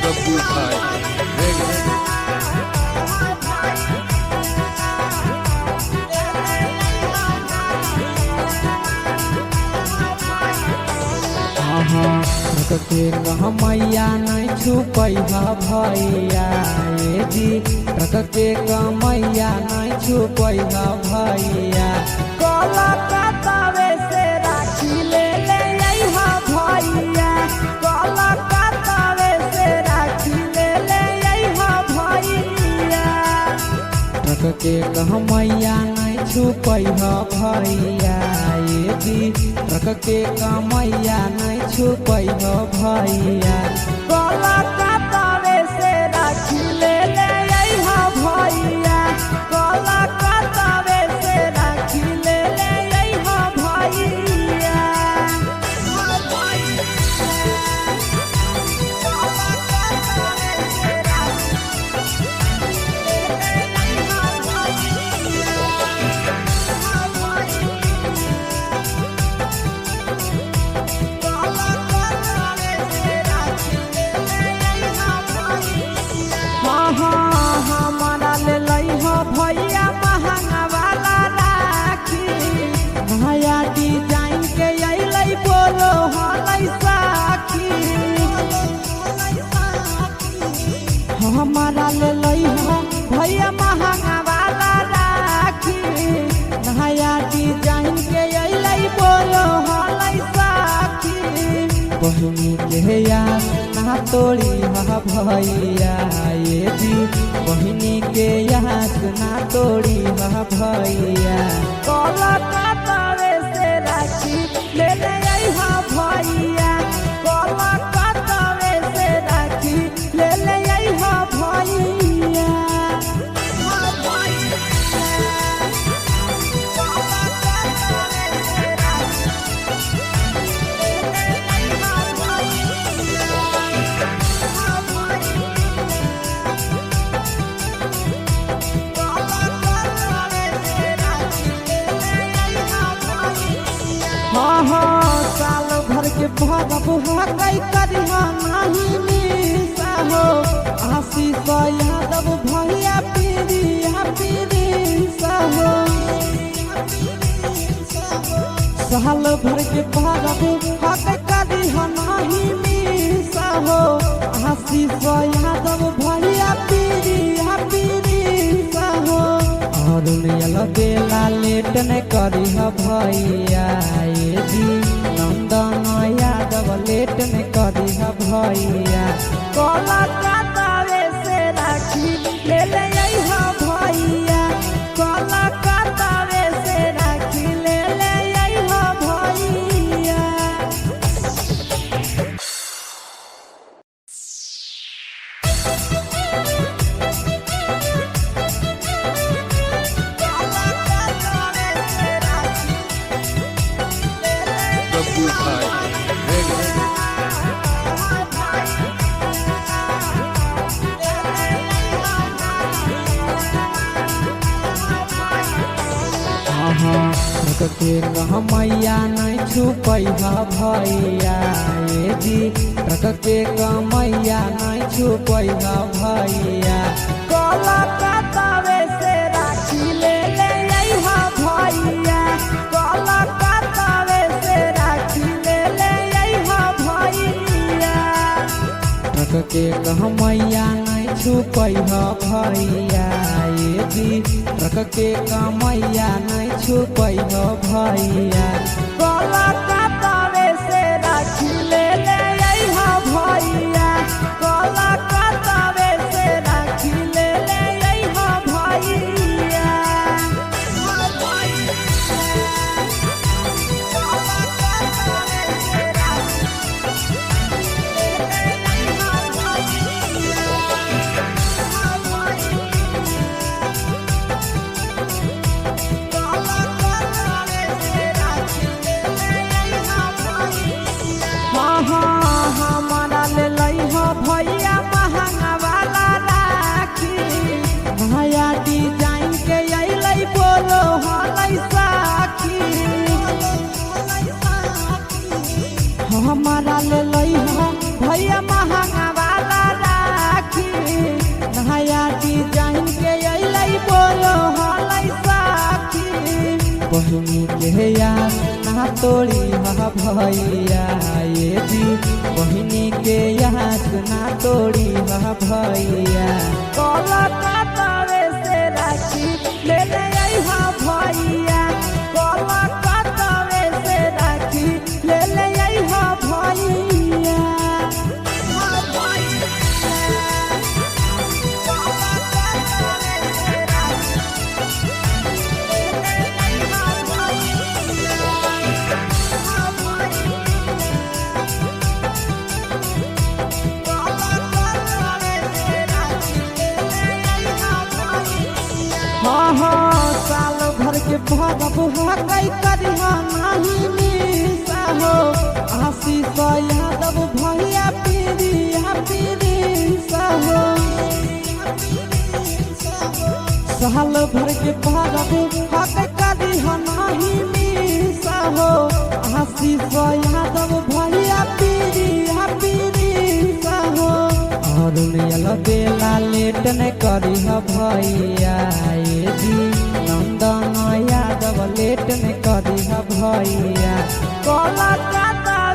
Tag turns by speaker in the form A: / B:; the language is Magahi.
A: Babbu Bhai ready.
B: हाँ ट्रक के कमैया नहीं छुपैहा भैया ए जी, ट्रक के कमैया नहीं छुपैहा भैया।
C: कलकत्तावे से राखी ले ले अइहा भैया, कलकत्तावे से राखी ले ले अइहा भैया।
B: ट्रक के कमैया नहीं छुपैहा भैया ए जी, ट्रक के कमैया नहीं छुपैहा भैया।
C: कलकत्तावे से राखी ले ले अइहा भैया, कलकत्तावे से राखी ले ले अइहा भैया। हाँ हाँ हमारा ले लइहा भैया महंगा वाला राखी,
B: नया डिजाइन के अइलै बोलो हलै साखी। हमारा ले लइहा भैया महंगा वाला राखी, नया डिजाइन के अइलै बोलो हलै साखी। बहिनी के आस ना तोड़ी हा भैया ए जी, बहिनी के आस ना तोड़ी हा भैया।
C: कलकत्तावे से राखी ले ले अइहा भैया, कलकत्तावे से राखी ले ले अइहा भैया।
B: हाँ हाँ साल भर के भरब हकै करिहा नाही मिसा हो, आशीष यादव भैया पीरिया पीरिसा हो। साल भर के भरब हकै करिहा नाही मिसा हो, आशीष यादव भैया पीरिया पीरिसा हो। अरुण बेला लेट न करिह भैया ए जी, नंदन यादव लेट न करिह भैया।
C: कलकत्तावे से राखी ले ले अइहा भैया, कलकत्तावे से राखी ले ले अइहा भैया।
A: बब्बू भाई रेडी।
B: हाँ हाँ ट्रक के कमैया नहीं छुपैहा भैया ए जी, ट्रक के कमैया नहीं छुपैहा भैया।
C: कलकत्तावे से राखी ले ले अइहा भैया, कलकत्तावे से राखी ले ले अइहा भैया।
B: ट्रक के कमैया नहीं छुपैहा भैया ए जी, ट्रक के कमैया नहीं छुपैहा भैया।
C: कलकत्तावे से राखी ले ले अइहा भैया, कलकत्तावे से राखी ले ले अइहा भैया।
B: तोड़ी हा भैया, ये जी बहिनी के आस ना तोड़ी हा भैया।
C: कलकत्तावे से राखी ले ले अइहा भैया, कलकत्तावे से राखी ले ले अइहा भैया।
B: हाँ हाँ, साल भर के भरब हकै करिहा नाही मिसा हो, आशीष यादव भैया पीरिया पीरिसा हो। साल भर के भरब हकै करिहा नाही मिसा हो, आशीष यादव भैया पीरिया पीरिसा हो। अरुण बेला लेट न करी भैया, ये जी नंदन यादव लेट न करी भैया।
C: कलकत्तावे